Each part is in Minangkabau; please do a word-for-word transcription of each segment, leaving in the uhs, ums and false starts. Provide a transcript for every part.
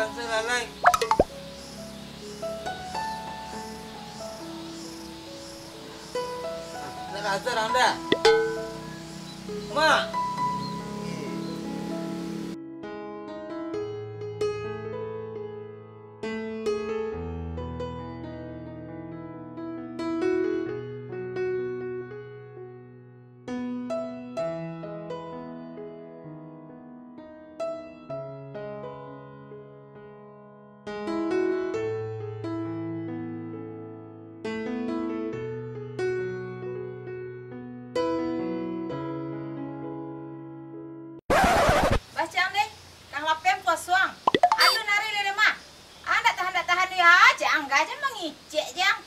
Salah lai. Nak azan dah. Mak. Bacang deh, kang lapen puasuang. Alun ari lele mah. Andak tahan, andak tahan deh, ah, cek angga je mangicek je ang.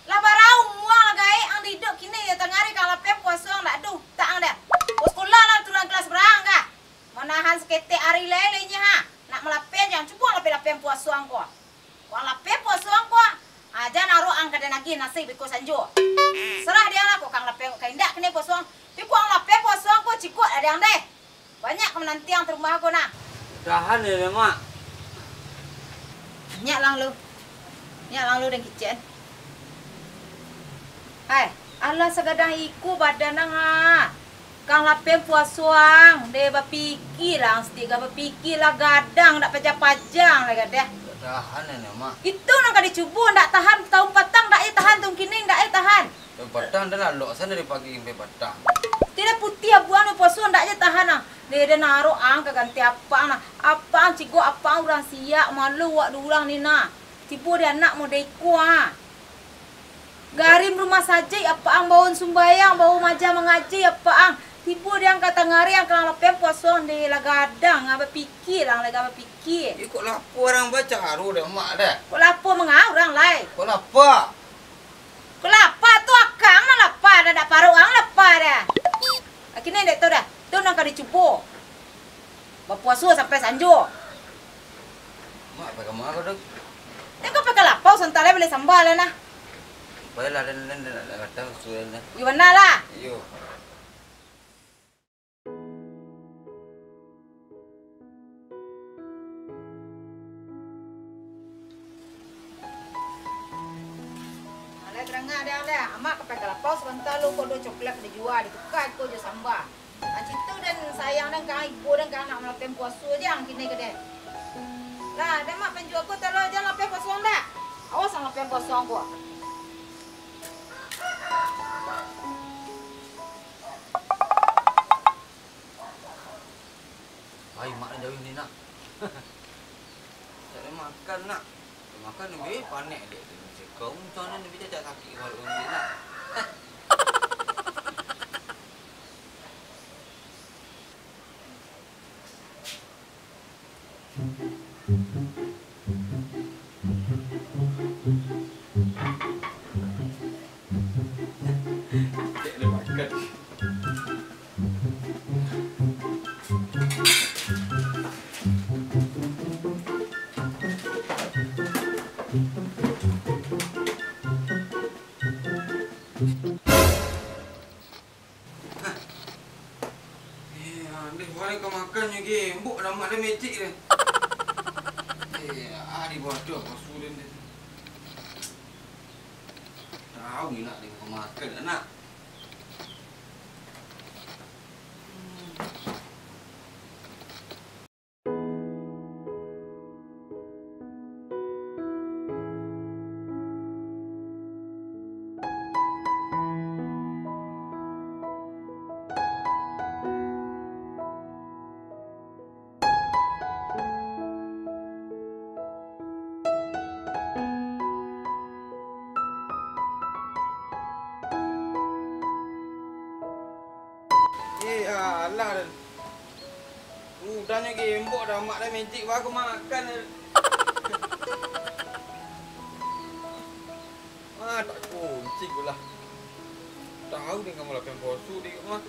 Lah bara umua lah gaek ang diduak kini, yo tangah ari kang lapen puasuang dak ado utak ang dah. Kau sekolah lah turun kelas bara ang kah? Manahan saketek ari lai, lai nyo ha. Nak malapen jan cubo ang lapen-lapen puasuang ko. Kok ang lapen puasuang ko, ah, jan aruak ang ka den agiah nasi beko sanjo. Serah dek ang lah, kok kang lapen kok ka indak kini puasuang. Tapi kok ang lapen puasuang ko, cikok lah dek ang deh. Banyak ka mananti ang di rumah ko nah. Tahan yo, Mak. Nyak lang lu. Nyak lang lu den kicen. Hai, alah sagadang iko badan ang ha. Kang lapen puasuang, deh bapikia lah ang saketek, bapikia lah gadang, dak paja-paja lai gadeh. Tahan yo, Mak. Itu nan ka dicubo, ndak tahan, taun patang ndak ai tahan, taun kini ndak ai tahan. Patang dah lalok, san dari pagi sampai patang. Tidak putih abuang ni puaso ndak je tahan ah. Deh, deh naruh ang ka ganti apak ang nah. Apak ang cigok apak ang urang siak, malu wak dek urang ni nah. Tibo di anak model iko ah. Garim rumah sajik apak ang, baun sumbayang, baun maja mangaji apak ang. Tibo di ang ka tangah ari ang ka lapen puaso ang deh lah gadang, ah, bapikia lah ang lai ka bapikia. Iko lapor ang bacaro deh, Mak deh. Kok lapor manga urang lai? Kok lapor? Kok lapa tu akang mah lapa dah, dak paruik ang lapa dah. Kini dek tu dah, tu nan ka dicubo. Bapuaso sampai sanjo. Mak, pai ka ma ko tu? Dek ko pai ka lapau, santa lai bali samba lah nah. Pailah, den, den, den nak datang sudah nah. Iyo, bana lah. Iyo. Alah, tarangah dek ang lah. Amak ka pai ka lapau sabanta lu, ko ado coklat dijua, dituka iko jo samba. Aci tu den sayang den ka ang, ibo den ka ang nak malapen puaso je ang kini ko deh. Lah, den mak panjua ko talo jan lapen puaso ang dak. Awas ang lapen puaso ang ko. Ai, mak nan jauah ni, nak. Cari makan, nak. Makan lebih panek dek tu. Kau macam mana lebih cacak sakit baru ni, nak. Eh, andeh, bukan ka makan nyo, gembok dah mak dah mecik deh. Eh, ah, di bodoh, bosu deh. Tahu ni nak dia makan, nak. Eh, alah, Dan. Udahnyo gembok dah, mak dah mecik baru makan. Ah, tak kunci pulo. Tahu deh kamu lakukan bosu di rumah.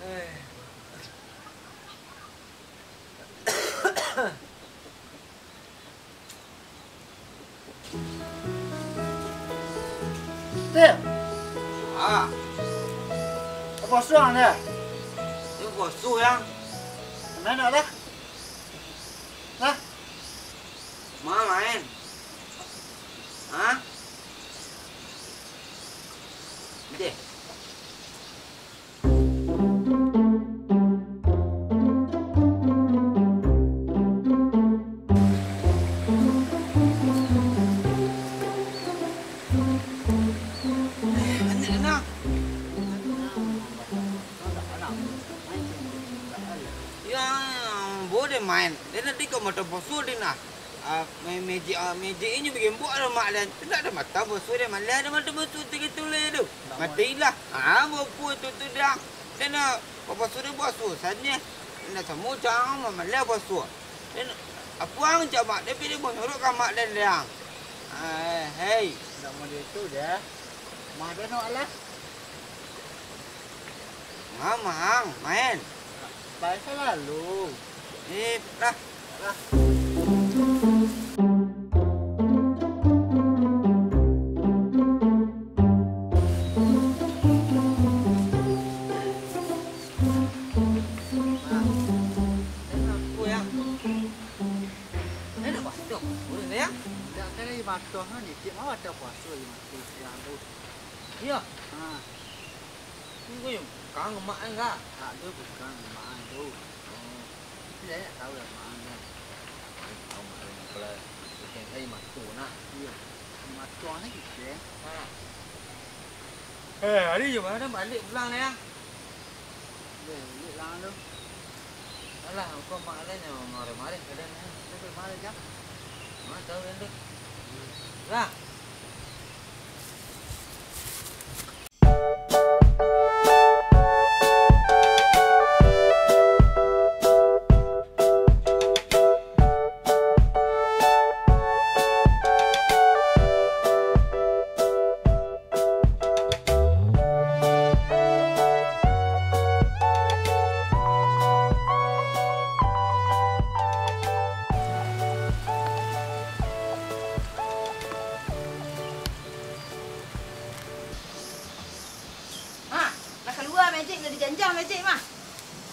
Eh. Teh. Ah. Kosong dah. Ini kosong, Yang. Mana dah? Ma main? Ha? Deh. Eh, banyak dah. Yang boleh main. Dia nanti kau mata bosok dia nah. Ah, me-, magic, ah, magic inyo bagembok lah mak dan. Tidak ada mata bosok dia, malah ada mata bosok tiga tulis tu. Matilah. Ah, bopo tu tu dah. Dan, ah, bapa suruh basuh saja. Nak samo cang mamalah basuh. Dan apuang cak mak dia pilih menurut ka mak dan dia. Ah, hei. Ndak mau dia tu dah. Mah dia nak lah. Mamang, main. Baik selalu. Eh, dah. Dah. Nah, enak aku, ya. Enak, Bang. Tuh, boleh, ya? Ndak, kan lagi matuah, kan, Cik. Mau ada puasa lagi matuah, ya, tu. Iya. Ha. Ini kau yang kang emak kan, kah? Tak ada, bukan emak tu. Oh. Tapi saya tak tahu lah emak kan. Tahu emak yang kalau bukan saya matuah nak. Iya. Matuah ni, Cik. Ha. Eh, hari je mana balik pulang ni, ya? Deh, balik lah tu. Alah, kau mak lain yang marah-marah kadang, eh. Dia boleh marah jam. Mana tahu kan tu? Lah. Ha, lah kalua magic, lah dijanjang magic mah.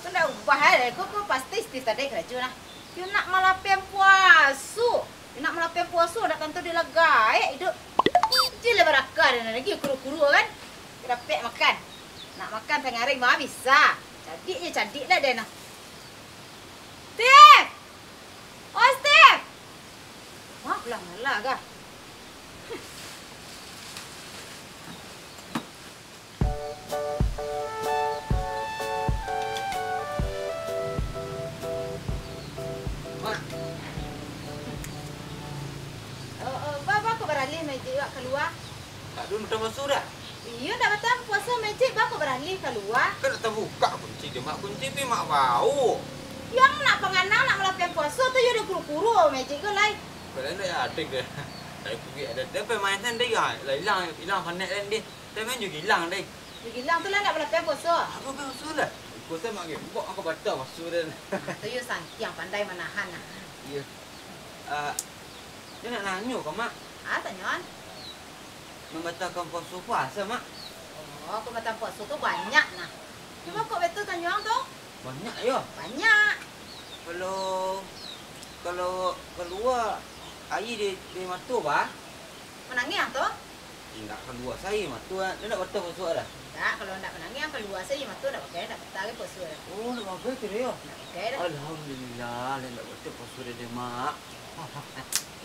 Ko ndak ubah ai, ko, ko pasti Steve tadi karajo nah. Yo nak malapian puaso. Yo nak malapian puaso, ndak tantu dia lah gaek iduik. Kunci lah baraka dan lagi kuru-kuru kan. Dapek makan. Nak makan sangaring mah bisa. Cadik je cadik lah dia nah. Steve! Oi, Steve! Wah, pulang malah kah? Mak. Oh, oh, ba, ba kok baralih magic wak kalua? Tak ado mata basuh dah. Iyo, ndak batam puaso magic, ba kok baralih kalua? Kan ndak tabuka kunci dia, Mak. Kunci pi Mak baok. Yang nak panganang, nak malapian puaso tu, iyo dah kuru-kuru magic ko lai. Kalau ndak ya, ada ke? Tapi pergi ada, dia pemain kan dia, lah hilang, hilang konek kan dia. Tapi main juga hilang deh. Juga hilang tu lah ndak malapian puaso. Apa puaso lah? Puaso mak gembok, aku batal puaso dan. Ah, tu yo santiang pandai manahan nah. Iya. Ah, dia nak nanyo ka, Mak. Ah, tanyoan. Mambatalkan puaso puasa, Mak? Oh, pambatalan puaso tu banyak nah. Cuma kok betul tanyoang tu? Banyak yo. Banyak. Kalau, kalau kalua aia di, di mato, bah? Manangih tu? Indak kalua sae mato, ah. Dia ndak batal puaso dah? Indak, kalau ndak manangih, kalua sae mato, ndak bagai, ndak batal puaso dah. Oh, ndak bagai tu dah yo? Ndak bagai dah. Alhamdulillah, lah ndak batal puaso dah deh, Mak.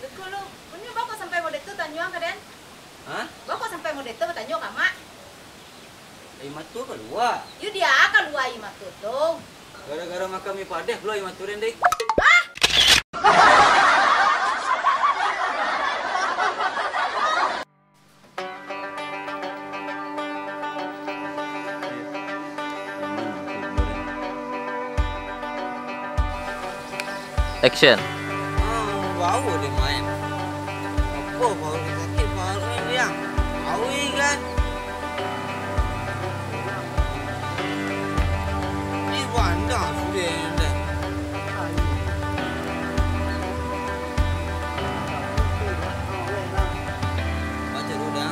Leko lu, punyo bako sampai model tu tanyoang ka den? Hah? Bako sampai model tu batanyo ka mak? Aia mato kalua. Yo dia kalua aia mato tu. Gara-gara makan mi padeh kalua aia mato den, dek. Hah? Action. Ah, bau dia main. Apo bau dia sakik paruik ni, Liang? Bau kan? Ni bandar sudah ni dah. Baca dulu dah.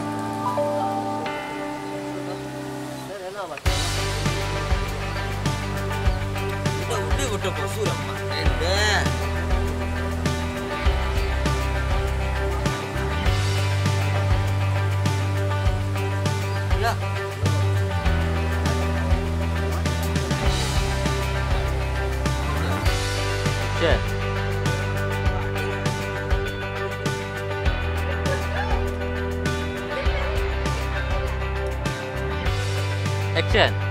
Udah, udah, udah, bosok dah, Mak. Udah. Action.